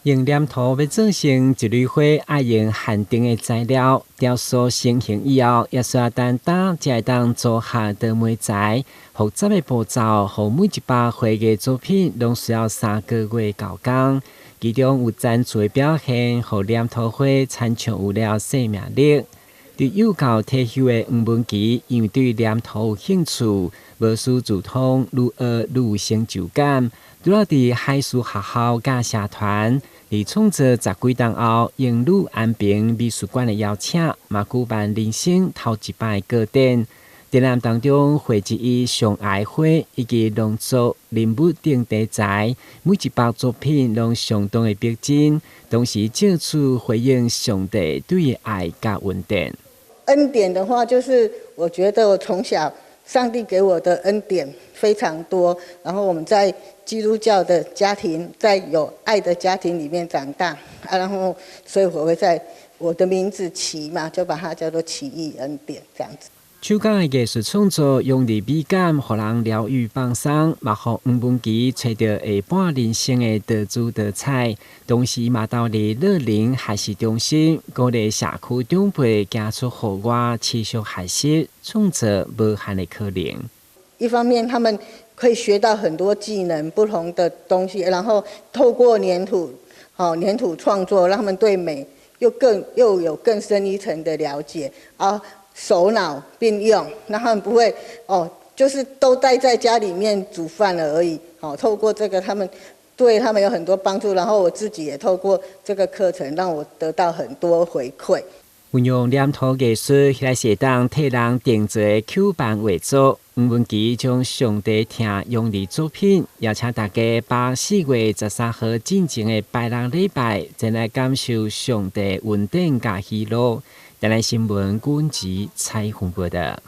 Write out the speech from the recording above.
用黏土欲做成一蕊花，愛用限定的材料，雕塑成型以後，也需要等焦才會當組合的媒材。複雜的步驟，予每一幅繪藝作品，攏需要3個月交工。其中有專注的表現，予黏土花親像有了生命力。佇幼教退休的黃文琪，因為對黏土有興趣，無師自通，愈學愈有成就感。除了佇海事學校佮社團，佇創作十幾冬後，應呂安平美術館的邀請，嘛舉辦人生頭一擺個展。展覽當中匯集伊上愛花以及農作、人物等題材，每一幅作品攏相當的逼真，同時借此回應上帝對伊愛佮恩典。恩典的話，就是我覺得我從小上帝給我的恩典非常多，然後我們在基督教的家庭，在有愛的家庭裡面長大，啊，然後所以我會在我的名字奇嘛，就把它叫做奇異恩典這樣子。手工的藝術創作，用力美感，予人療癒放鬆，嘛予黃文琪揣著下半人生的多姿多彩。同時嘛，投入樂齡學習中心，鼓勵社區長輩行出戶外，持續學習創造無限的可能。一方面，他們可以學到很多技能，不同的東西，然後透過黏土，好黏土創作，讓他們對美又有更深一層的了解啊。手腦並用，讓他們不會哦，就是都待在家裡面煮飯了而已。好，透過這個，他們對他們有很多幫助。然後我自己也透過這個課程，讓我得到很多回饋。運用黏土藝術，彼來是會當替人訂做的 Q 版畫作。黃文琪將上帝疼融入作品，邀請大家把4月13號進前的拜六禮拜，前來感受上帝恩典佮喜樂。台南新聞君子采訪報道。